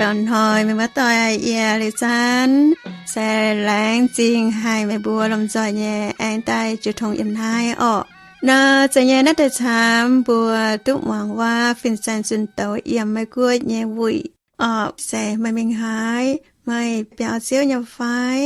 Dongh hnoi meih muoz-doic yie Liuz Zaanv se laengz zingh haic meih mbuo lomh nzoih nyei aengx daaih jiu tong yiem naaiv orqc. Nor zeiz nyei naaiv deix camv mbuo duqv muangx waac fin-saeng zunh douz yiem Meiv Guoqv nyei wuic orqc. Se meih mingh haaix, meih biaux Ziouv nyei fai?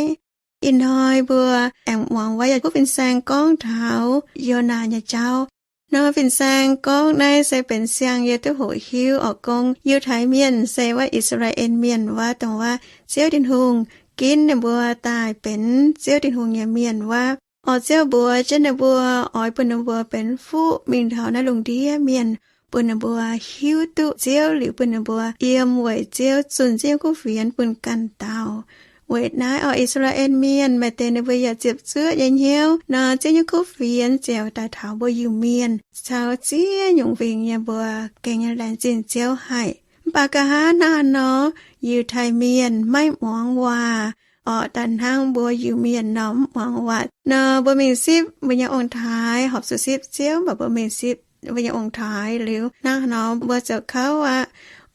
Ih hnoi mbuo aengx muangx waac yaac kuv fin-saeng gorngv taux Yonaa nyei jauv. Nor fin-saeng gorngv naaiv se benx siang yie duqv hoqc hiuv orqc, gorngv Yiutai Mienh se wuov I^saa^laa^en Mienh wuov, dongh wuov Ziouv Tin-Hungh ginv ninh mbuo daaih benx Ziouv Tin-Hungh nyei mienh wuov. Orqc, Ziouv mbuox jienv ninh mbuo oix bun ninh mbuo benx fuqv mingh taux naaiv lungh ndiev mienh, bun ninh mbuo hiuv duqv Ziouv liuz bun ninh mbuo yiem weic Ziouv zunh Ziouv nyei kuv fienx bun ganh dauh. Weic naaiv orqc, I^saa^laa^en Mienh maaih deix ninh mbuo yaac ziepc zuoqv nyei hnyouv nor, Ziouv nyei kuv fienx ziouc daaih taux mbuo Iu-Mienh caux ziex nyungc wingx nyei mbuo gengh nyei laengz zingh Ziouv haic. Mv baac nqa'haav hnangv haaix nor Yiutai Mienh maiv muangx waac orqc, daaih hnangv mbuo Iu-Mienh nor mv muangx waac nor, mbuo mingh sipv mbuo nyei ong-taaix horpc zuqc sipv Ziouv, mv baac mbuo mingh sipv mbuo nyei ong-taaix liuz hnangv haaix nor mbuo ziouc kouv aqv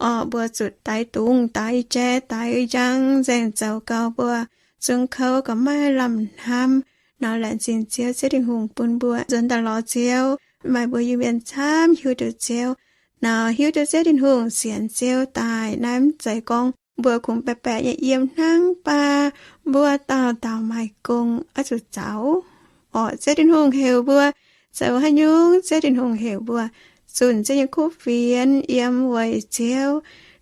orqc, mbuo zuqc daix dungz, daix jai, daix njang nzengc zoux gau mbuo zungv kouv gauh maiv lamh hnamv. Nor laengz zingh Ziouv, Ziouv Tin-Hungh bun mbuo nzuonx daaih lorz Ziouv, maaih mbuo Iu-Mienh camv hiuv duqv Ziouv. Nor hiuv duqv Ziouv Tin-Hungh, sienx Ziouv daaih. Naaiv mv zeiz gorngv mbuo kungx baeqc baeqc nyei yiem hnangv, mv baac mbuo dauh dauh maaih gong oix zuqc zaux orqc. Ziouv Tin-Hungh heuc mbuo zoux haaix nyungc? Ziouv Tin-Hungh heuc mbuo zunh Ziouv nyei kuv fienx yiem weic Ziouv.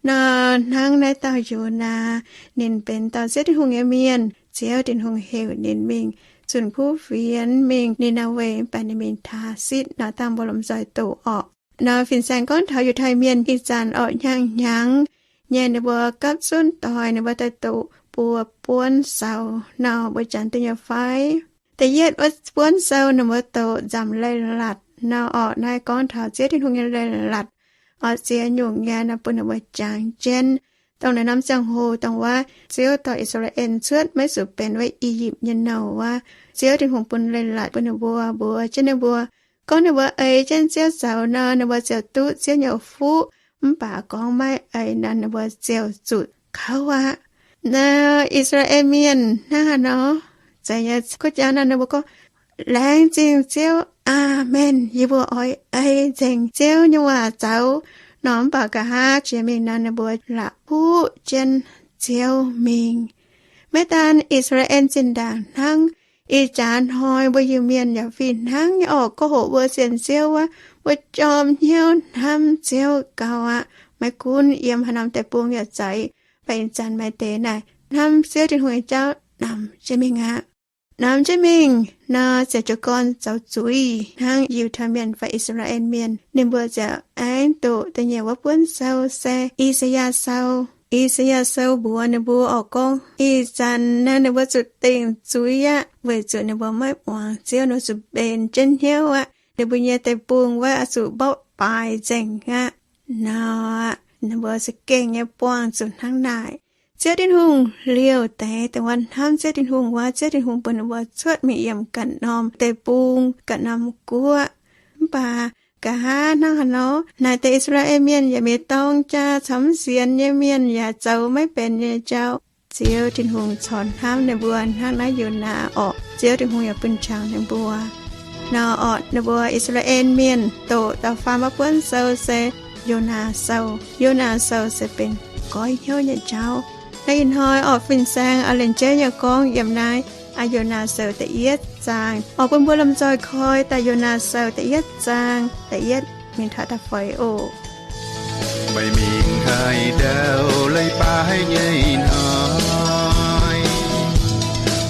Nor hnangv naaiv dauh Yonaa, ninh benx dauh Ziouv Tin-Hungh nyei mienh. Ziouv Tin-Hungh heuc ninh mingh zunh kuv fienx mingh Ni^naa^we, mv baac ninh mingh Taarsitv nor, dangh mbuo lomh nzoih doqc orqc. Nor fin-saeng gorngv taux Yiutai Mienh ih zanc orqc, hnyangx-hnyangx nyei ninh mbuo gapv zunv doic ninh mbuo daaih doqc buo buonv sou nor, mbuo janx duqv nyei fai? Da'yietv wuov buonv sou ninh mbuo doqc nzamc leiz-latc nor orqc. Naaiv gorngv taux Ziouv Tin-Hungh nyei leiz-latc orqc, ziex nyungc nyei nor bun ninh mbuo jangx jienv. Dongh naaiv norm ziangh hoc dongh wuov Ziouv dorh I^saa^laa^en cuotv maiv zuqc benx wuov I^yipv nyei nouh wuov, Ziouv Tin-Hungh bun leiz-latc bun ninh mbuo, mbuox jienv ninh mbuo gorngv ninh mbuo eix jienv Ziouv zoux nor, ninh mbuo ziouc duqv Ziouv nyei fuqv. Mv baac gorngv maiv eix nor, ninh mbuo ziouc zuqc kouv aqv. Nor I^saa^laa^en Mienh hnangv haaix nor, zeiz nyei kuv jaa nor ninh mbuo gorngv, Laengz zingh Ziouv, aamen, yie mbuo oix ei nzengc Ziouv nyei waac zoux. Nor mv baac nqa'haav jiex mingh nor ninh mbuo la'kuqv jienv Ziouv mingh. Maiv daan I^saa^laa^en zinh ndaangc hnangv, ih jaax hnoi mbuo Iu-Mienh yaac fih hnangv nyei orqc. Go hoqc mbuo sienx Ziouv wuov, mbuo jorm hnyouv hnamv Ziouv gau aqv. Maiv gunv yiem haaix norm deic-bung yaac zeiz, mv baac ih zanc maaih deix naaic hnamv Ziouv Tin-Hungh nyei jauv namx jienv mingh aqv. Namx jienv mingh nor ziouc jiez gorn zoux zuiz hnangv Yiutai Mienh fai I^saa^laa^en Mienh. Ninh mbuo ziouc aengx doqc da'nyeic wuov buonv sou se I^saa^yaa Sou. I^saa^yaa Sou mbuox ninh mbuo orqc gorngv ih zanc naaiv ninh mbuo zuqc dingc zuiz aqv, weic zuqc ninh mbuo maiv muangx Ziouv, ninh mbuo zuqc mbenc jienv hnyouv aqv. Ninh mbuo nyei deic-bung wuov oix zuqc mborqv baaix nzengc aqv. Nor ninh mbuo za'gengh nyei buangh zuqc hnangv naaic. Ziouv Tin-Hungh liouh deix dongh wuov hnamv Ziouv Tin-Hungh wuov, Ziouv Tin-Hungh bun ninh mbuo cuotv mingh yiem ganh norm deic-bung, ganh norm guoqv. Mv baac nqa'haav hnangv haaix nor, naaic deix I^saa^laa^en Mienh yaac mingh dorng jaa caux mv sienx nyei mienh yaac zoux maiv benx nyei jauv. Ziouv Tin-Hungh corc hnamv ninh mbuo hnangv naaiv Yonaa orqc, Ziouv Tin-Hungh yaac bun qangx ninh mbuo. Nor orqc, ninh mbuo I^saa^laa^en Mienh doqc da'faam wuov buonv sou se Yonaa Sou. Yonaa Sou se benx goiv hnyouv nyei jauv. Naaiv ih hnoi orqc, fin-saeng oix lenh jeiv nyei gorngv yiem naaiv aa Yonaa Sou da'yietv zaang orqc, bun mbuo lomh nzoih koi daaih Yonaa Sou da'yietv zaang da'yietv mingh taux da'feix oc. Meih mingh haaix ndau leiz-baaix nyei hnoi,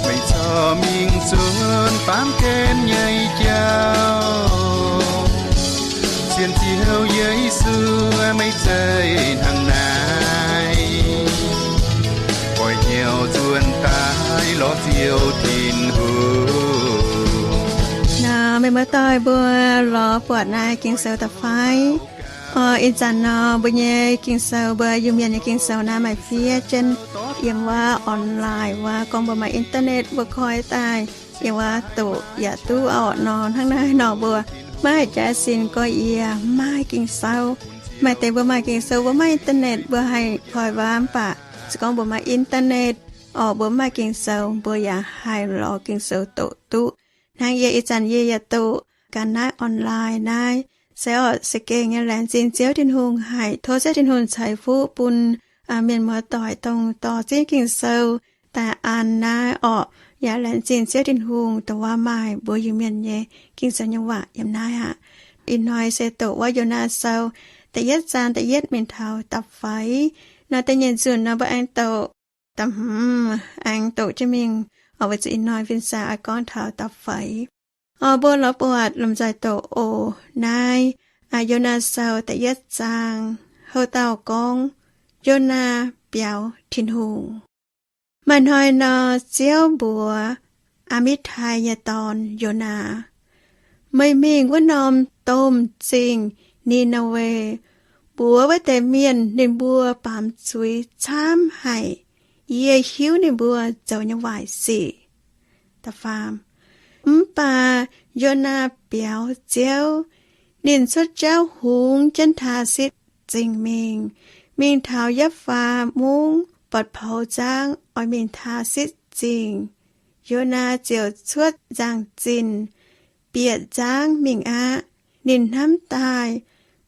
meih corc mingh zunh baamh gen nyei jauv. Sienx Ziouv Yesu meih zeiz hnangv naaiv, goiv hnyouv nzuonx daaih lorz Ziouv Tin-Hungh. Nor meih muoz-doic mbuo lorz buatc naaiv Ging-Sou da'fai? Orqc, ih zanc nor mbuo nyei Ging-Sou, mbuo Iu-Mienh nyei Ging-Sou naaiv maaih fiev jienv yiem wuov online wuov, gorngv mbuo maaih internet mbuo koi daaih yiem wuov doqc yaac duqv orqc. Nor hnangv naaiv nor mbuo maiv jaaix sin gorx-youz maaih Ging-Sou Maaih deix mbuo maaih Ging-Sou, mbuo maaih internet, mbuo haih koi waac, mv baac se gorngv mbuo maaih internet orqc, mbuo maaih Ging-Sou, mbuo yaac haih lorz Ging-Sou doqc duqv. Hnangv yie ih zanc yie yaac doqc ganh naaiv online naaiv. Se orqc, se gengh nyei laengz zingh Ziouv Tin-Hungh haic. Tov Ziouv Tin-Hungh ceix fuqv bun mienh muoz-doic dongh dorh zingv Ging-Sou daaih an naaiv orqc. Yaac laengz zingh Ziouv Tin-Hungh dongh waac maaih mbuo Iu-Mienh nyei Ging-Sou nyei waac yiem naaiv aqv. Ih hnoi se doqc wuov Yonaa Sou da'yietv zaang da'yietv mingh taux da'feix. Nor da'nyeic nzunc nor mbuo aengx doqc da'hmz, aengx doqc jienv mingh, weic zuqc ih hnoi fin-saeng oix gorngv taux da'feix. Orqc, mbuo lorz buatc lomh nzoih doqc oc. Naaiv Yonaa Sou da'yietv zaang, houv dauh gorngv Yonaa biaux Tin-Hungh. Maaih hnoi nor, Ziouv mbuox Aa^mitv^tai nyei dorn, Yonaa, meih mingh wuov norm domh zingh Ni^naa^we, mbuox wuov deix mienh ninh mbuo baamz zuiz camv haic. Yie hiuv ninh mbuo zoux nyei waaic sic. Mv baac Yonaa biaux Ziouv. Ninh cuotv jauv hungx jienv Taarsitv Zingh mingh, mingh taux Yapv^faa Mungv, buatc poux nzangv oix mingh Taarsitv Zingh. Yonaa ziouc cuotv nzangc-zinh bieqc nzangv mingh aqv. Ninh hnamv daaih,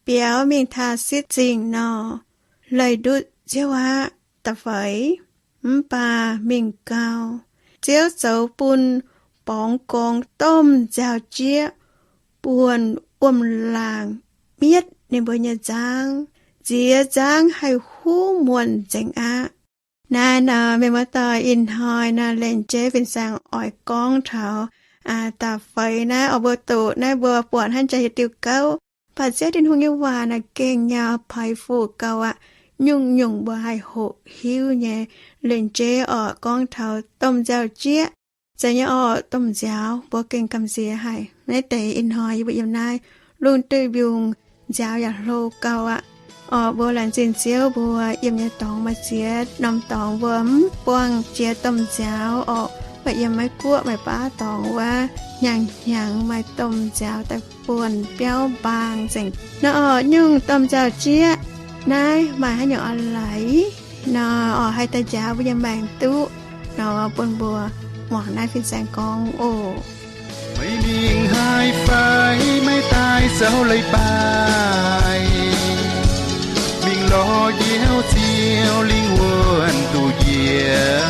biaux mingh Taarsitv Zingh nor, leih ndutv Ziouv aqv. Da'feix, mv baac mingh gau, Ziouv zoux bun borngz gorngx domh nziaaux-jieqv buonc wuom-laangc mietv ninh mbuo nyei nzangv, nziex nzangv haih huv muonc nzengc aqv. Naaiv nor, mienh muoz-doic, ih hnoi nor, Lengc Jeiv fin-saeng oix gorngv taux da'feix naaiv oc. Mbuo doqc naaiv mbuo buatc hnangv jaax yietc diuh gouv, mv baac Ziouv Tin-Hungh nyei waac naaic gengh nyei peix fuc gauh aqv. Nyungc-nyungc mbuo haih hoqc hiuv nyei. Lengc Jeiv orqc, gorngv taux domh nziaaux-jieqv. Zeiz nyei orqc, domh nziaaux, mbuo gengh gamh nziex haic. Naaiv deix ih hnoi yie mbuo yiem naaiv lungh duih mbiungc, nziaaux yaac hlo gau aqv. Orqc, mbuo laengz zingh Ziouv mbuo yiem nyei dorngx maaih ziex norm dorngx mbuo mv buangh jiex domh nziaaux orqc. Mv baac yiem Meiv Guoqv maaih baav dorngx wuov, hnyangx-hnyangx maaih domh nziaaux daaih buonc biauv mbaang nzengc. Naaiv orqc, nyungc domh nziaaux-jieqv naaiv maaih haaix nyungc oix laaix nor, orqc, haih daaih njaaux mbuo nyei maengc duqv nor, bun mbuo muangx naaiv fin-saeng gorngv oc. Meih mingh haaix fai, meih daaih zoux leiz-baaix, mingh lorz njiec Ziouv lingh wuonh duqv njiec,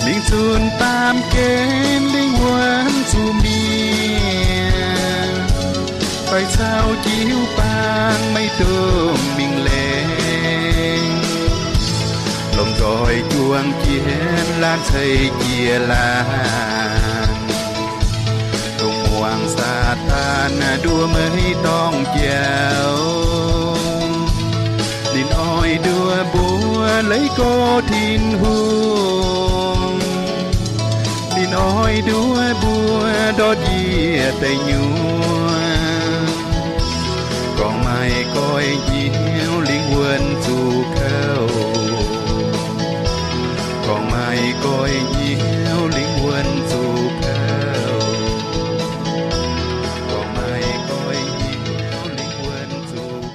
mingh zunc baamh gen lingh wuonh zuqc mienh, fai caux jiu baang meih dongh mingh lengc, lomh nzoih juangc jienv laanh ceix jiez laanh, dongh muangx Saadaan nduov meih dorngh jauv. Ninh oix nduov mbuo leiz gorx Tin-Hungh, ninh oix nduov mbuo ndortv yie deic nyuoqc. Gorngv maaih goiv hnyouv lingh wuonh zuqc kouv, gorngv maaih goiv hnyouv lingh wuonh zuqc kouv, gorngv maaih goiv hnyouv lingh wuonh zuqc kouv.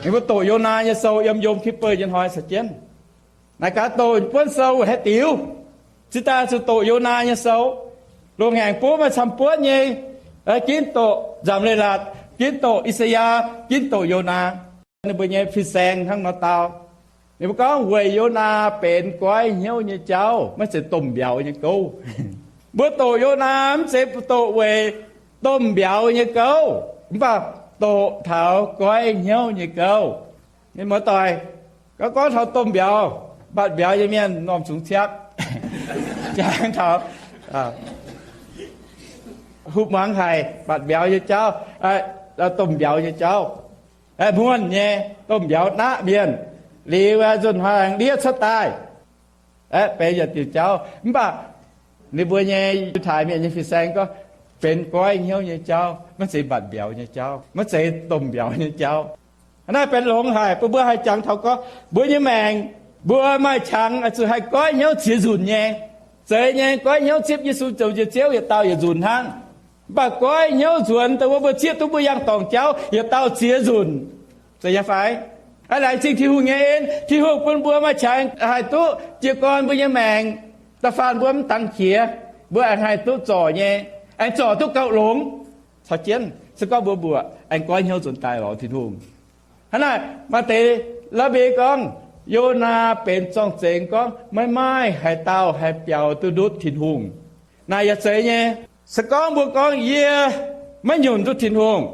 Mbuo doqc Yonaa nyei sou yiem Yom Kippur nyei hnoi caux jienv. Naaiv gaax doqc buonv sou haih diux. Zinh daaih zuqc doqc Yonaa nyei sou. Loz-ngaengc buov maaih camv-buonv nyei, ginv doqc Nzamc Leiz-Latc, ginv doqc I^saa^yaa, ginv doqc Yonaa. Ninh mbuo nyei fin-saeng hnangv nor dau. Ninh mbuo gorngv weic Yonaa benx goiv hnyouv nyei jauv, maiv zeiz domh mbiauz nyei gouv. Mbuo doqc Yonaa mv zeiz doqc weic domh mbiauz nyei gouv, mv baac doqc taux goiv hnyouv nyei gouv. Mienh muoz-doic, gorngv, gorngv taux domh mbiauz, mbatc mbiauz nyei mienh normh zungx ciapv. Jangx taux huv muangx haic, mbatc mbiauz nyei jauv, domh mbiauz nyei jauv, muonh nyei domh mbiauz naqv mienh, liuz nzunc hnoi aengx ndiev cuotv daaih, aeqv, benx yietc diuc jauv. Mv baac ninh mbuo nyei Yiutai Mienh nyei fin-saeng gorngv benx goiv hnyouv nyei jauv, maiv zeiz mbatc mbiauz nyei jauv, maiv zeiz domh mbiauz nyei jauv. Naaiv benx longx haic bun mbuo haih jangx taux gorngv mbuo nyei maengc, mbuo maaih qangx zuqc haih goiv hnyouv ziex nzunc nyei. Zeiz nyei, goiv hnyouv zipv Yesu zoux njiec Ziouv yietc dauh yietc nzunc hnangv. Mv baac goiv hnyouv nzuonx dongh wuov mbuo zieqv duqv mbuo yangh dorngc jauv yietc dauh ziex nzunc. Zeiz nyei fai? Aa, laengz zingh Tin-Hungh nyei en. Tin-Hungh bun mbuo maaih qangx haih duqv jiez gorn mbuo nyei maengc. Da'faanh mbuo mv dangx qiex, mbuo aengx haih duqv zorc nyei, aengx zorc duqv gauh longx. Caux jienv se gorngv mbuo mbuoqc aengx goiv hnyouv nzuonx daaih lorz Tin-Hungh. Hnangv naaic, maaih deix la'bieiv gorngv, Yonaa benx zorng-zengx gorngv maiv maaih haaix dauh haih biaux duqv ndutv Tin-Hungh. Naaic yaac zeiz nyei. Se gorngv mbuo gorngv, Yie maiv nyunc duqv Tin-Hungh,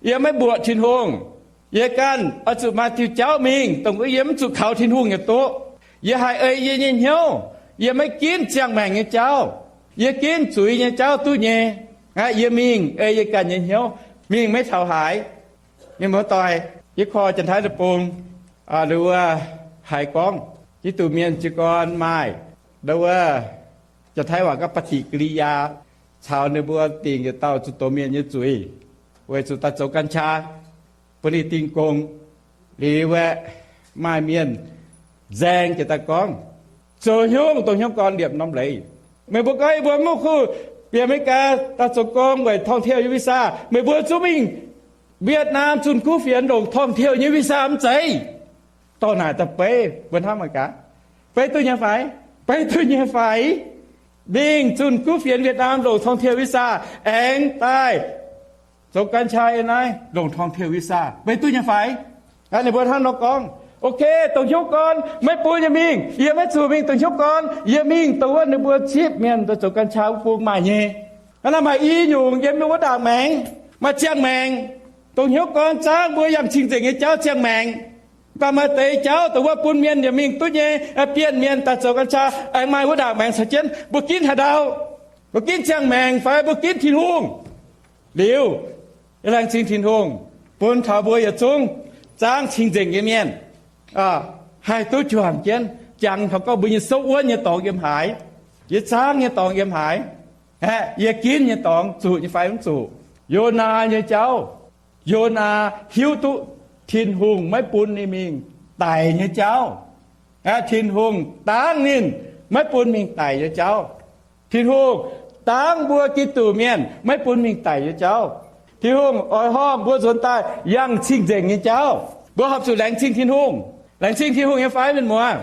yie maiv mbuoqc Tin-Hungh, yie ganh oix zuqc maaih diuh jauv mingh dongh wuov yie mv zuqc kaux Tin-Hungh yietc duqv. Yie haih ei yie nyei hnyouv, yie maiv ginv ziangh maengc nyei jauv, yie ginv zuiz nyei jauv duqv nyei. Aa, yie mingh ei yie ganh nyei hnyouv, mingh maiv taux haaix. Mienh muoz-doic, yie korv Janx-Taiv Deic-Bung, aa, wuov haiz gorngv, Giduc Mienh jiez gorn maaih, ndo wuov, Janx-Taiv waac gorngv ปฏิกิริยา, caux ninh mbuo dingc yietc dauh zuqc doz mienh nyei zuiz, weic zuqc daaih zoux กัญชา, bun ninh dingh gong. Liuz aeqv, maaih mienh nzaeng jiez daaih gorngv, Zoux hnyouv dongh hnyouv gorn liepc norm leiz. Meih mbuo gorngv yie mbuo mv kuv bieqc America daaih zoux gong weic ท่องเที่ยว nyei visa, meih mbuo zungv mingh Vietnam zunh kuv fienx longc ท่องเที่ยว nyei visa mv zeiz? Dorh naaic daaih beiv mbuo hnamv mangc gaax, beiv duqv nyei fai? Beiv duqv nyei fai? Mingh zunh kuv fienx Vietnam longc ท่องเที่ยว visa, aengx daaih zoux กัญชา naaiv longc ท่องเที่ยว visa, beiv duqv nyei fai? Ninh mbuo hnangv nor gorngv. Ok, dongh hnyouv gorn maiv bun yie mingh, yie maiv zuqc mingh dongh hnyouv gorn. Yie mingh dongh wuov ninh mbuo zipv mienh daaih zoux กัญชา wuov bung maaih nyei. Hnangv naaic maaih i nyungc yiem mbuo wuov ndaangc maengx, maaih ziangh maengc. Dongh hnyouv gorn zaangv mbuo yangh cing-nzengc nyei jauv ziangh maengc. Mv baac maaih deix jauv dongh wuov bun mienh yaac mingh duqv nyei, bienh mienh daaih zoux กัญชา, aengx maaih wuov ndaangc maengx caux jienv. Mbuo ginv haaix ndau? Mbuo ginv ziangh maengc fai mbuo ginv Tin-Hungh? Liuz, laengz zingh Tin-Hungh bun taux mbuo yietc zungv zaangv cing-nzengc nyei mienh haih duqv juangc jienv jangx taux gorngv mbuo nyei souv wuonv nyei dorngx yiem haaix, yie zaangv nyei dorngx yiem haaix, aeqv, yie ginv nyei dorngx zuqc nyei fai mv zuqc. Yonaa nyei jauv, Yonaa hiuv duqv Tin-Hungh maiv bun ninh mingh daic nyei jauv. Aeqv, Tin-Hungh dangv ninh maiv bun mingh daic nyei jauv. Tin-Hungh dangv mbuo Giduc Mienh maiv bun mingh daic nyei jauv. Tin-Hungh oix horpc mbuo nzuonx daaih yangh cing-nzengc nyei jauv. Mbuo horpc zuqc laengz zingh Tin-Hungh. Laengz zingh Tin-Hungh nyei fai, mienh muoz?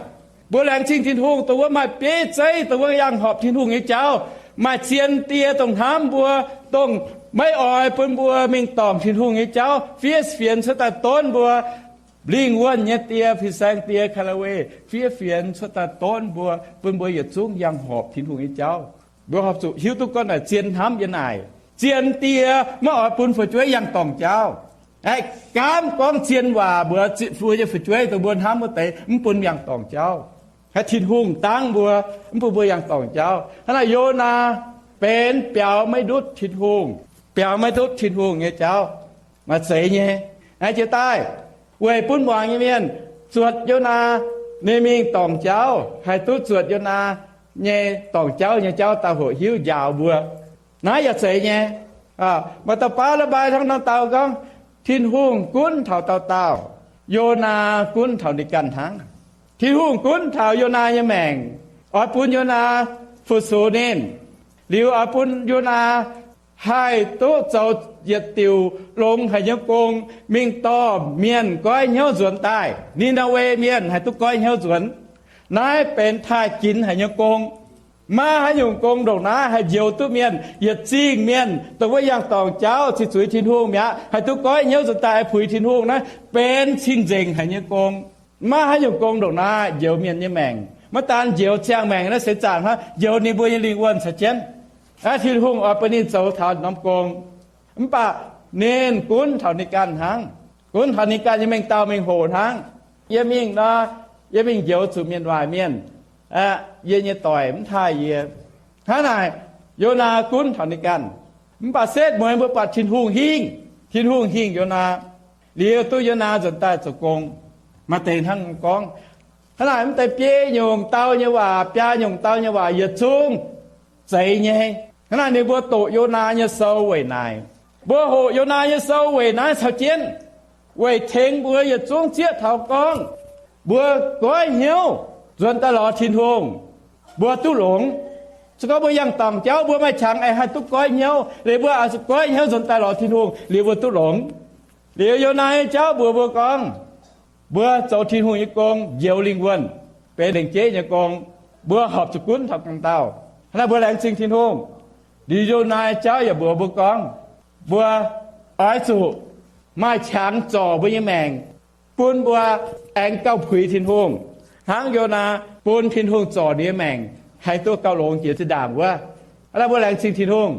Mbuo laengz zingh Tin-Hungh dongh wuov maaih bieiv zeiv, dongh wuov yangh horpc Tin-Hungh nyei jauv. Maaih zien die dongh hnamv mbuo, dongh maiv oix bun mbuo mingh dorngc Tin-Hungh nyei jauv, fiev fienx cuotv daaih donv mbuo. Lingh wuonh nyei die, fin-saeng die, Kaalaa^we, fiev fienx cuotv daaih donv mbuo, bun mbuo yietc zungv yangh horpc Tin-Hungh nyei jauv. Mbuo horpc zuqc hiuv duqv gorngv naaic zien hnamv yiem naaic. Zien die maiv oix bun fu'jueiv yangh dorngc jauv. Aeqv, gaamv gorngv zien waac mbuox zitc fuoh nyei fu'jueiv dongh mbuo hnamv wuov deix, mv bun yangh dorngc jauv. Aeqv, Tin-Hungh dangv mbuo, mv bun mbuo yangh dorngc jauv. Hnangv naaic Yonaa benx biaux maiv ndutv Tin-Hungh, biaux maiv ndutv Tin-Hungh nyei jauv. Maaih zeiz nyei. Aeqv, jiex daaih weic bun muangx nyei mienh zuotc Yonaa, ninh mingh dorngc jauv, haih duqv zuotc Yonaa nyei dorngc jauv nyei jauv daaih hoqc hiuv njaaux mbuo. Naaiv yaac zeiz nyei. Maaih dauh baav ระบาย hnangv nor dau gorngv, Tin-Hungh gunv taux dauh dauh, Yonaa gunv taux ninh ganh hnangv. Tin-Hungh gunv taux Yonaa nyei maengc, oix bun Yonaa fu-sux ninh, liuz oix bun Yonaa haih duqv zoux yietc diuc longx haic nyei gong, mingh dorh mienh goiv hnyouv nzuonx daaih. Ni^naa^we Mienh haih duqv goiv hnyouv nzuonx. Naaiv benx taaih ginx haic nyei gong. Maiv haaix nyungc gong ndongc naaiv haih njoux duqv mienh, yietc zingh mienh dongh wuov yangh dorngc jauv cih zuiz Tin-Hungh mi'aqv, haih duqv goiv hnyouv nzuonx daaih puix Tin-Hungh. Naaiv benx cing-nzengc haic nyei gong. Maiv haaix nyungc gong ndongc naaiv njoux mienh nyei maengc. Maiv daan njoux ziangh maengc, naaiv seix zaangc hnangv, njoux ninh mbuo nyei lingh wuonh caux jienv. Naaiv Tin-Hungh oix bun ninh zoux taux norm gong. Mv baac ninh gunv taux ninh ganh hnangv. Gunv taux ninh ganh nyei mengh dauh mengh hoc hnangv. Yie mingh nor, yie mingh njoux zuqc mienh waaic mienh, yie nyei doic mv taaih yie. Hnangv naaic, Yonaa gunv taux ninh ganh. Mv baac setv mueiz mbuo buatc Tin-Hungh hingh. Tin-Hungh hingh Yonaa, liuz duqv Yonaa nzuonx daaih zoux gong. Maaih deix hnangv gorngv, hnangv naaic mv deix biei nyungc dau nyei waac, biaa nyungc dau nyei waac yietc zungv zeiz nyei. Hnangv naaic ninh mbuo doqc Yonaa nyei sou weic naaic. Mbuo hoqc Yonaa nyei sou weic naaiv caux jienv, weic tengx mbuo yietc zungv zieqv taux gorngv mbuo goiv hnyouv nzuonx daaih lorz Tin-Hungh, mbuo duqv longx. Se gorngv mbuo yangh dorngc jauv, mbuo maaih qangx aengx haih duqv goiv hnyouv, liuz mbuo oix zuqc goiv hnyouv nzuonx daaih lorz Tin-Hungh, liuz mbuo duqv longx. Liuz Yonaa nyei jauv mbuox mbuo gorngv, mbuo zoux Tin-Hungh nyei gong njoux lingh wuonh, benx lengc jeiv nyei gong, mbuo horpc zuqc gunv taux ganh dauh. Hnangv naaic mbuo laengz zingh Tin-Hungh. Liuz Yonaa nyei jauv yaac mbuox mbuo gorngv, mbuo oix zuqc maaih qangx zorc mbuo nyei maengc, bun mbuo aengx gauh puix Tin-Hungh, hnangv Yonaa bun Tin-Hungh zorc ninh nyei maengc, haih duqv gauh longx jiex zinh ndaangc wuov. Hnangv naaic mbuo laengz zingh Tin-Hungh.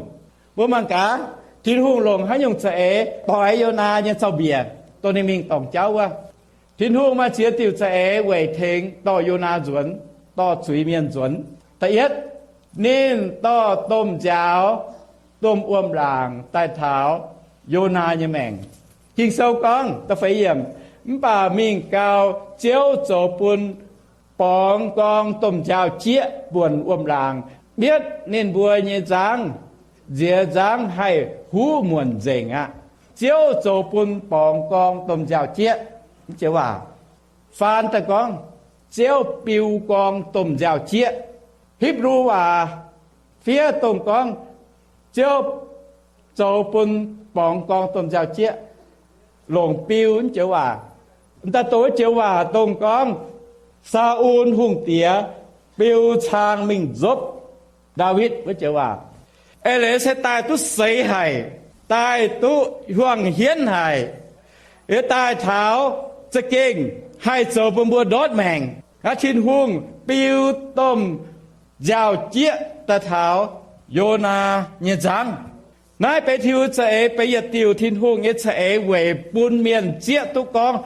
Mbuo mangc gaax, Tin-Hungh longc haaix nyungc za'eix doix Yonaa nyei zaux-mbiec, dongh ninh mingh dorngc jauv wuov. Tin-Hungh maaih ziex diuc za'eix weic tengx dorh Yonaa nzuonx, dorh zuiz-mienh nzuonx. Da'yietv, ninh dorh domh nziaaux, domh wuom-laangc daaih taux Yonaa nyei maengc. Ging-Sou gorngv, da'feix yiemc, mv baac mingh gau, Ziouv zoux bun borngz gorng domh nziaaux-jieqv buonc wuom-laangc, mietv ninh mbuo nyei nzangv, nziex nzangv haih huv muonc nzengc aqv. Ziouv zoux bun borngz gorng domh nziaaux-jieqv. Mv joux waac, faan daaih gorngv, Ziouv biu gorng domh nziaaux-jieqv. Hipv^lu waac fiev dongh gorngv, Ziouv zoux bun borngz gorng domh nziaaux-jieqv, longc biu wuov joux waac. M'daaih doqc wuov joux waac dongh gorngv, Saa^un Hungh Diex biu cang mingh nzopv Ndaawitv wuov joux waac. Eix leiz se daaih duqv seix haic, daaih duqv huangh hienv haic, yaac daaih taux za'gengh haih zoux bun mbuo ndortv maengc. Aqv, Tin-Hungh biu domh nziaaux-jieqv daaih taux Yonaa nyei nzangv. Naaiv benx Tin-Hungh za'eix, benx yietc diuc Tin-Hungh nyei za'eix weic bun mienh zieqv duqv gorngv,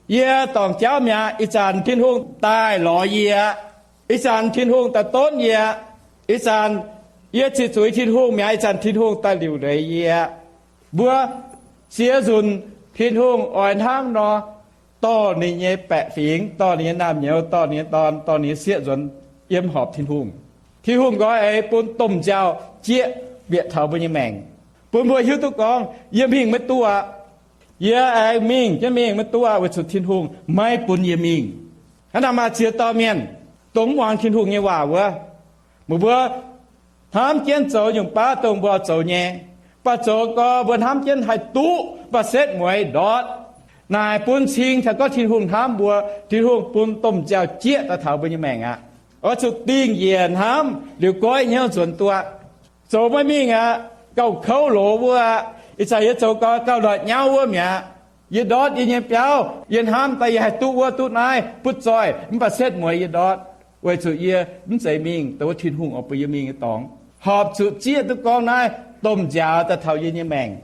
yie dorngc jauv mi'aqv. Ih zanc Tin-Hungh daaih lorz yie aqv. Ih zanc Tin-Hungh daaih donv yie aqv. Ih zanc yie ziqc zuiz Tin-Hungh mi'aqv. Ih zanc Tin-Hungh daaih liuc leiz yie aqv. Mbuo ziex nzunc Tin-Hungh oix hnangv nor dorh ninh nyei baeqc fingx, dorh ninh nyei naamh nyouz, dorh ninh nyei dorn, dorh ninh nyei sieqv nzuonx yiem horpc Tin-Hungh. Tin-Hungh nqoi eix bun domh nziaaux-jieqv bieqc taux mbuo nyei maengc, bun mbuo hiuv duqv gorngv, yie mingh maiv duqv aqv. Yie aengx mingh jienv mingh maiv duqv aqv, weic zuqc Tin-Hungh maiv bun yie mingh. Hnangv naaic maaih ziex dauh mienh dongh mv muangx Tin-Hungh nyei waac wuov, meih mbuo hnamv jienv zoux nyungc baav dongh mbuo zoux nyei, mv baac zoux gau mbuo hnamv jienv haih duqv, mv baac setv mueiz ndortv. Naaic bun cing taux gorngv Tin-Hungh hnamv mbuo, Tin-Hungh bun domh nziaaux-jieqv daaih taux mbuo nyei maengc aqv. Oix zuqc dingh njiec hnamv liuz goiv hnyouv nzuonx duqv. Zoux maiv mingh aqv, gauh kouv loz wuov aqv. Ih zanc yie zoux gau gauh lorz nyauv wuov mi'aqv. Yie ndortv yie nyei biauv, yie hnamv daaih yie haih duqv wuov duqv naaiv butv zoih, mv baac setv mueiz yie ndortv, weic zuqc yie mv zeiz mingh dongh wuov Tin-Hungh oix bun yie mingh nyei dorngx. Horpc zuqc zieqv duqv gorngv naaiv domh nziaaux daaih taux yie nyei maengc.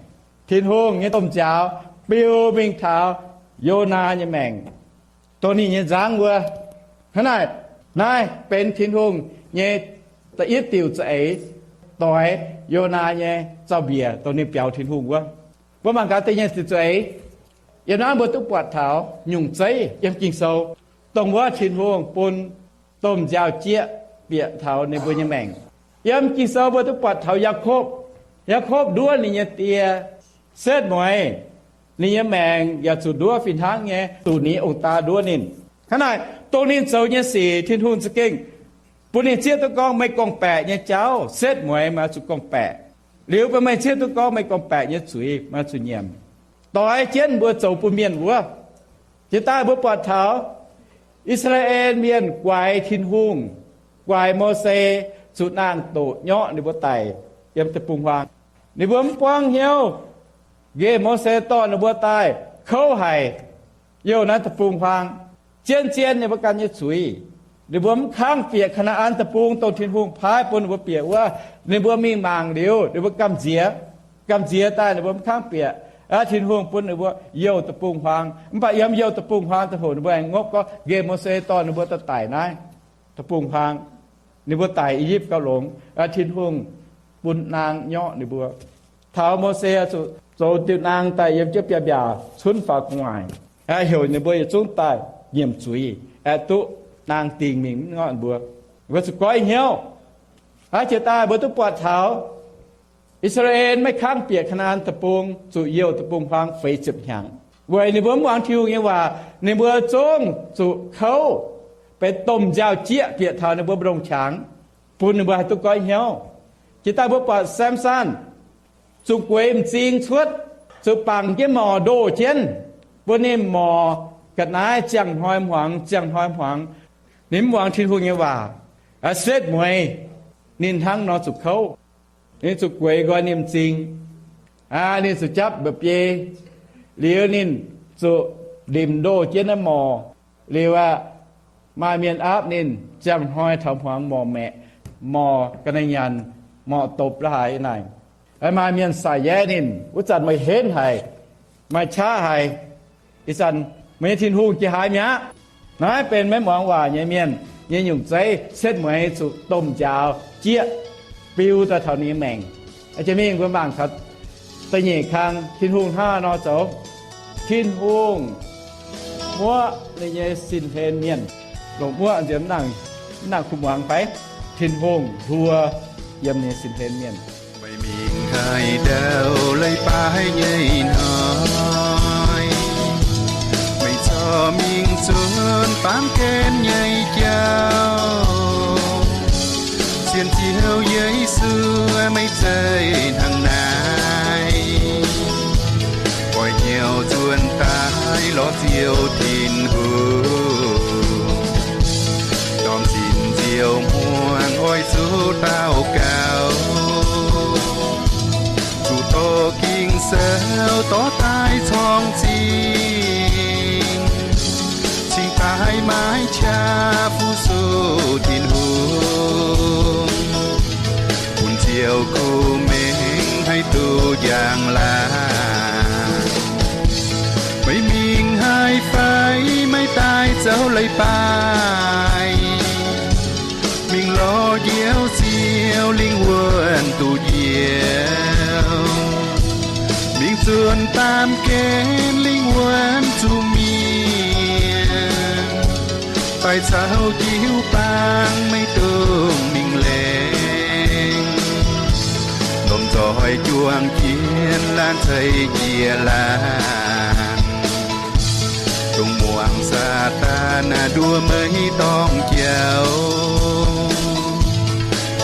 Tin-Hungh nyei domh nziaaux biu mingh taux Yonaa nyei maengc, dongh ninh nyei nzangv wuov. Hnangv naaic, naaiv benx Tin-Hungh nyei da'yietv diuc za'eix doix Yonaa nyei zaux-mbiec dongh ninh biaux Tin-Hungh wuov. Mbuo mangc gaax da'nyeic diuc za'eix. Yiem naaiv mbuo duqv buatc taux nyungc zeiv yiem Ging-Sou, dongh wuov Tin-Hungh bun domh nziaaux-jieqv bieqc taux ninh mbuo nyei maengc. Yiem Ging-Sou mbuo duqv buatc taux Yaakopv. Yaakopv nduov ninh nyei die, setv mueiz ninh nyei maengc yaac zuqc nduov fih hnangv nyei, zuqc ninh nyei ong-daa nduov ninh. Hnangv naaic, dongh ninh zoux nyei sic Tin-Hungh za'gengh bun ninh zieqv duqv gorngv meih gorngv-baeqc nyei jauv setv mueiz meih oix zuqc gorngv-baeqc. Liuz bun meih zieqv duqv gorngv meih gorngv-baeqc nyei zuiz meih oix zuqc nyiemc. Doix jienv mbuo zoux bun mienh wuov. Jiex daaih mbuo buatc taux I^saa^laa^en Mienh guaix Tin-Hungh, guaix Mose zuqc naang-doqc nyorqv ninh mbuo daic yiem deic-bung-huaang. Ninh mbuo mv buangv hnyouv, nqemh Mose dorh ninh mbuo daaih kouv haic, youh naaiv deic-bung-huaang, zien-zien ninh mbuo ganh nyei zuiz. Ninh mbuo mv kangv bieqc Kaa^naa^an Deic-Bung dongh Tin-Hungh paaiv bun ninh mbuo bieqc wuov. Ninh mbuo mingh mangc liuz, ninh mbuo gamh nziex. Gamh nziex daaih ninh mbuo mv kangv bieqc, aa, Tin-Hungh bun ninh mbuo youh deic-bung-huaang. Mv baac yiem youh deic-bung-huaang daaih hoc ninh mbuo aengx ngopv gorngv nqemh Mose dorh ninh mbuo daaih daic naaiv deic-bung-huaang. Ninh mbuo daic I^yipv gauh longx, aa, Tin-Hungh bun naang nyorqv ninh mbuo. Taux Mose zuqc zoux diuh naang daaih yiem jienv biaav-mbiaac cunv faaux gu'nguaaic, heuc ninh mbuo yietc zungv daaih nyiemc zuiz, aengx duqv naang dingh mingh mv nyorqv ninh mbuo. Mbuo zuqc goiv hnyouv. Aa, jiex daaih mbuo duqv buatc taux I^saa^laa^en maiv kangv bieqc Kaa^naa^an Deic-Bung, zuqc youh deic-bung-huaang feix ziepc hnyangx, weic ninh mbuo mv muangx Tin-Hungh nyei waac. Ninh mbuo zungv zuqc kouv, benx domh nziaaux-jieqv bieqc taux ninh mbuo mbu'ndongx qangx. bun ninh mbuo haih duqv goiv hnyouv. Jiex daaih mbuo buatc Samson zuqc gueix m'zing cuotv, zuqc bangc jienv morc ndoh jienv, bun ninh morc ga'naaiv ziangh hnoi hmuangx, ziangh hnoi hmuangx. Ninh mv muangx Tin-Hungh nyei waac, setv mueiz. Ninh hnangv nor zuqc kouv. Ninh zuqc gueix nqoi ninh m'zing, ninh zuqc japv mba'biei. Liuz ninh zuqc ndimc ndoh jienv naaiv morc. Liuz aqv, maaih mienh aapv ninh, ziangh hnoi taux hmuangx morc maeqc, morc ga'naaiv nyanc, morc dopc la'haaix naaic. Maaih mienh saic yaev ninh. Wuov zanc meih henv haic, maaih qaqv haic. Ih zanc meih nyei Tin-Hungh jiex haaix mi'aqv? Naaiv benx maiv muangx waac nyei mienh nyei nyungc zeiv, setv mueiz zuqc domh njaaux jieqv, biu daaih taux ninh nyei maengc. Jiex mingh mbuo mangc taux da'nyeic kang Tin-Hungh hnangv nor zoux. Tin-Hungh muoqv ninh nyei sin-hlen mienh. Longc muoqv nziex mv nangc kuh muangx fai? Tin-Hungh hluo yiem ninh nyei sin-hlen mienh. Meih mingh haaix ndau leiz-baaix nyei hnoi, meih corc mingh zuonx baamh gen nyei jauv. Sienx Ziouv Yesu, meih zeiz hnangv naaiv, oix hnyouv nzuonx daaih lorz Ziouv Tin-Hungh. Dorh m'zing nziouv hmuangx oix zuqc daux gaux, zuqc doqc Ging-Sou dorh daaih corng zingh, cingx daaih maiv qaqv fu-sux Tin-Hungh, bun Ziouv kuh mengh haih duqv njang-laangc. Meih mingh haaix fai, meih daaih zoux leiz-baaix, mingh lorz Njoux Ziouv lingh wuonh duqv njoux, mingh zuonx baamh gen lingh wuonh zuqc mienh, daaih caux jiu-baang maiv dungx mingh lengc, lomh nzoih juang jienv laanh ceix jiez laangc. Dongh muangx Saadaan nduov meih dorngc jauv,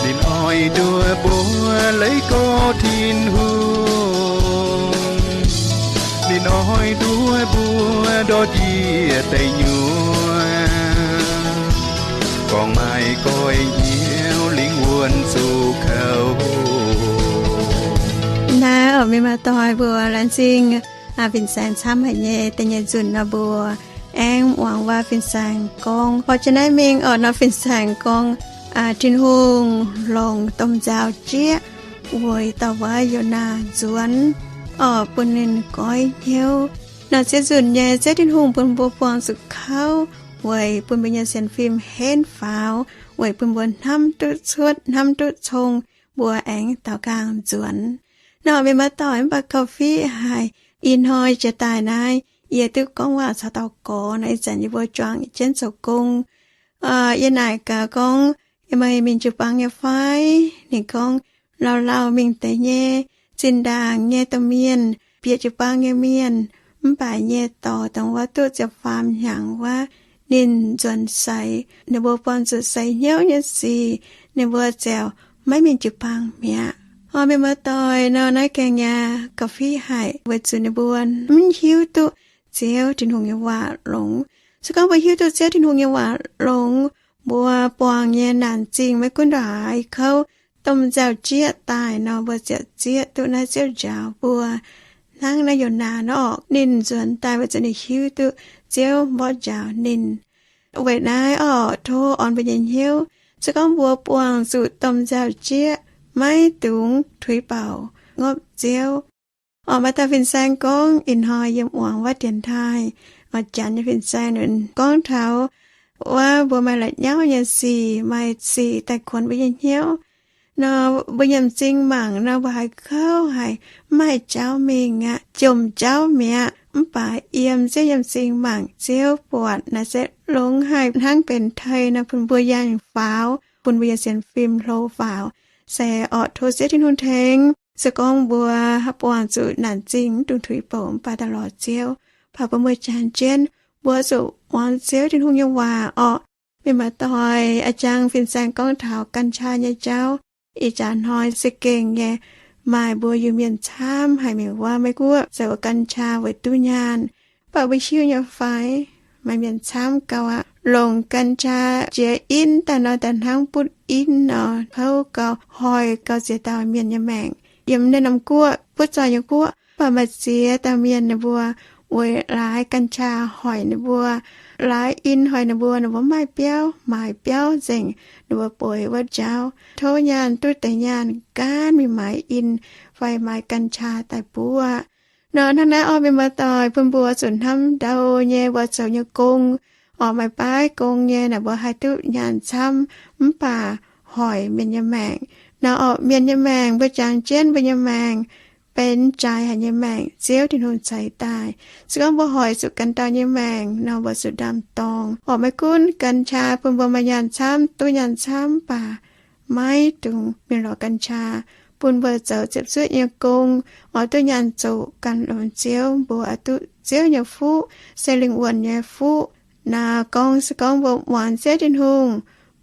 ninh oix nduov mbuo leiz gorx Tin-Hungh. Ninh oix nduov mbuo ndortv njiec deic nyuoqc, gorngv maaih goiv hnyouv lingh wuonh zuqc kouv. Naaiv oc, mienh muoz-doic mbuo laengz zingh fin-saeng camv haic nyei. Da'nyeic nzunc nor mbuo aengx muangx waac fin-saeng gorngv, oix jiex naaiv mingh oc, nor fin-saeng gorngv Tin-Hungh longc domh nzaaux jieqv weic dauh wuov Yonaa nzuonx, oc, bun ninh goiv hnyouv. Naaiv ziouc nzunc nyei Ziouv Tin-Hungh bun mbuo buangh zuqc kouv weic bun mbuo nyei sienx fim henv faaux, weic bun mbuo hnamv duqv cuotv, hnamv duqv cong, mbuo aengx daaux nqaang nzuonx. Nor mienh muoz-doic, mv baac gauh fiqv haic. Ih hnoi jiex daaih naaiv, yie duqv gorngv waac caux dauh gorx nor, ih zanc yie mbuo juangc jienv zoux gong. Yie naaic gaax gorngv, meih mingh jiu-baang nyei fai? Ninh gorngv, lauh lauh mingh deix nyei, zinh ndaangc nyei domh mienh, bieqc jiu-baang nyei mienh, mv baac nyei dorc dongh wuov duqv ziepc faam hnyangx wuov, ninh nzuonx seix, ninh mbuo buangh zuqc seix hnyouv nyei sic, ninh mbuo ziouc maiv mingh jiu-baang mi'aqv. Oc, mienh muoz-doic, nor naaiv gaengh yaac gauh fiqv haic weic zuqc ninh mbuo mv hiuv duqv Ziouv Tin-Hungh nyei waac longx. Se gorngv mbuo hiuv duqv Ziouv Tin-Hungh nyei waac longx, mbuo buangh nyei naanc zingh maiv gunv ndongc haaix kouv, domh nzaaux jieqv daaih nor, mbuo ziouc zieqv duqv naaiv Ziouv njaaux mbuo. Hnangv naaiv Yonaa nor, ninh nzuonx daaih weic zuqc ninh hiuv duqv Ziouv mborqv njaaux ninh. Weic naaiv oc, tov orn mbuo nyei hnyouv, se gorngv mbuo buangh zuqc domh nzaaux jieqv, maiv dungx tuix bouc ngopv Ziouv. Oc, maaih dauh fin-saeng gorngv, ih hnoi yiem muangx wuov dienx taaih, oc, janx nyei fin-saeng, ninh gorngv taux wuov mbuo maaih la'nyauv nyei sic, maaih sic daaih kuonx mbuo nyei hnyouv. Nor mbuo yiem m'zing mangc nor, mbuo haiz kouv haic, mv maaih jauv mingh aqv, jomc jauv mi'aqv. Mv baac yiem Ziouv nyei m'zing mangc, Ziouv buatc naaiv se longx haic, hnangv benx tei nor bun mbuo yangh faaux, bun mbuo nyei sienx fim hlo faaux. Se orqc, tov Ziouv Tin-Hungh tengx. Se gorngv mbuo buangh zuqc naanc zingh, mv dungx tuix bouc, mv baac daaih lorz Ziouv. Baac mbuo muoz-jaax jienv, mbuo zuqc muangx Ziouv Tin-Hungh nyei waac orqc. Mienh maaih doic, a'jang fin-saeng gorngv taux กัญชา nyei jauv. Ih jaax hnoi se gengh nyei maaih mbuo Iu-Mienh camv haic mingh wuov Meiv-Guoqv zoux กัญชา weic duqv nyaanh. Mv baac mbuo hiuv nyei fai, maaih mienh camv gauh aqv, longc กัญชา jiex in daaih nor, daaih hnangv butv in nor, kouv gauh, hoic gauh ziex dauh mienh nyei maengc. Yiem naaiv norm guoqv, butv zoih nyei guoqv, mv baac maaih ziex dauh mienh ninh mbuo weic laaix กัญชา hoic ninh mbuo, laaix in hoic ninh mbuo, ninh mbuo mv maaih biauv, maaiz biauv nzengc, ninh mbuo bueix wuov jauv, tov nyaanh duqv deix nyaanh gaanv mingh maaiz in fai maaiz กัญชา daaih buov. Nor hnangv naaiv orqc, mienh muoz-doic, bun mbuo zuqc hnamv ndau nyei mbuo zoux nyei gong. Orqc, maaih baav gong nyei naaic mbuo haih duqv nyaanh camv, mv baac hoic mienh nyei maengc. Nor orqc, mienh nyei maengc mbuo jangx jienv mbuo nyei maengc benx jaaix haic nyei maengc Ziouv Tin-Hungh ceix daaih. Se gorngv mbuo hoic zuqc ganh dauh nyei maengc nor, mbuo zuqc ndaam-dorngx. Orqc, maiv gunv กัญชา bun mbuo maaih nyaanh camv, duqv nyaanh camv, mv baac maiv dungx mingh lorz กัญชา bun mbuo zoux ziepc zuoqv nyei gong, oix duqv nyaanh zoqc gan longx Ziouv, mbuo oix duqv Ziouv nyei fuqv, se lingh wuonh nyei fuqv. Naaiv gorngv se gorngv mbuo muangx Ziouv Tin-Hungh,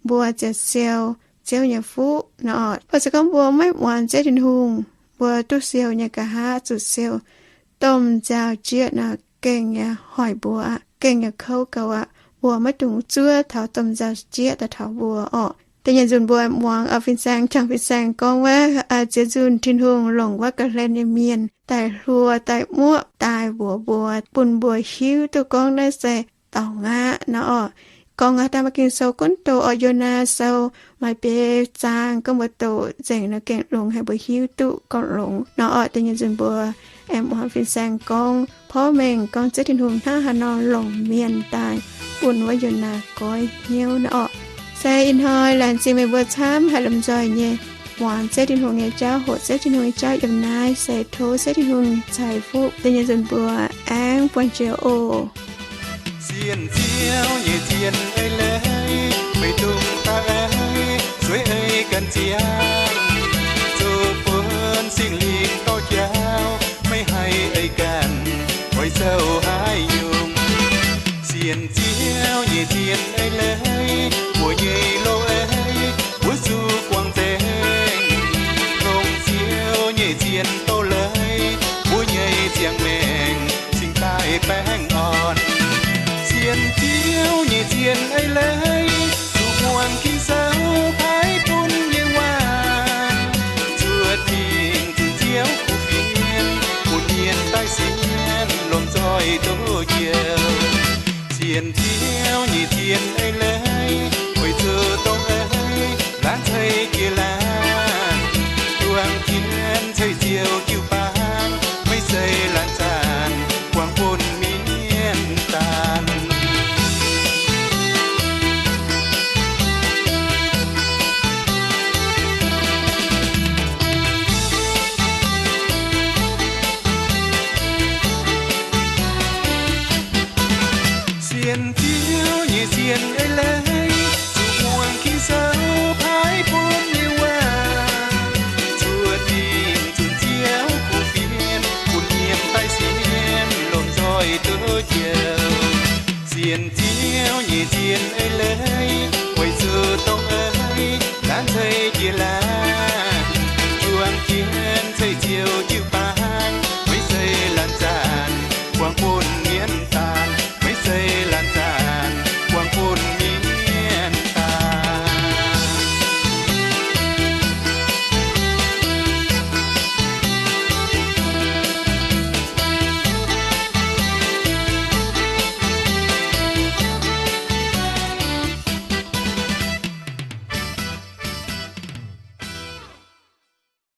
mbuo ziouc siou Ziouv nyei fuqv nor. Mv baac se gorngv mbuo maiv muangx Ziouv Tin-Hungh, mbuo duqv siou nyei nqa'haav zuqc siou domh nziaaux-jieqv nor, gengh nyei hoic mbuo aqv, gengh nyei kouv gauh aqv. Mbuo maiv dungx zuov taux domh nziaaux-jieqv daaih taux mbuo orqc. Da'nyeic nzunc mbuo muangx fin-saeng, jangx fin-saeng gorngv wuov, ziex nzunc Tin-Hungh longc wuov ga'hlen nyei mienh daaih hluo, daaih muoqv, daaih mbuox mbuo, bun mbuo hiuv duqv gorngv naaiv se dorngx aqv nor orqc. Gorngv aqv, daaih maaih Ging-Sou gunv doqc orqc, Yonaa Sou, maaih biei zaang gorngv mbuo doqc nzengc nor gengh longx haic, mbuo hiuv duqv gorngv longx nor orqc. Da'nyeic nzunc mbuo aengx muangx fin-saeng gorngv porv mengh gorngv Ziouv Tin-Hungh hnangv haaix nor longc mienh daaih bun wuov Yonaa goiv hnyouv nor orqc. Se ih hnoi laengz zingh meih mbuo camv haih lomh nzoih nyei muangx Ziouv Tin-Hungh nyei jauv, hoqc Ziouv Tin-Hungh nyei jauv yiem naaiv. Se tov Ziouv Tin-Hungh ceix fuqv da'nyeic nzunc mbuo aengx buangh jiex oc. Sienx Ziouv nyei zien ei leiz, meih dongh da'eix sueih ei ganh ziangh, zoux buonc Singx Lingh dorh jauv, maiv haih ei ganh oix zoux haaix nyungc. Sienx Ziouv nyei zien ei leiz, mbuo nyei loz-ei wuov zuqc guangc nzengc, longc Ziouv nyei zien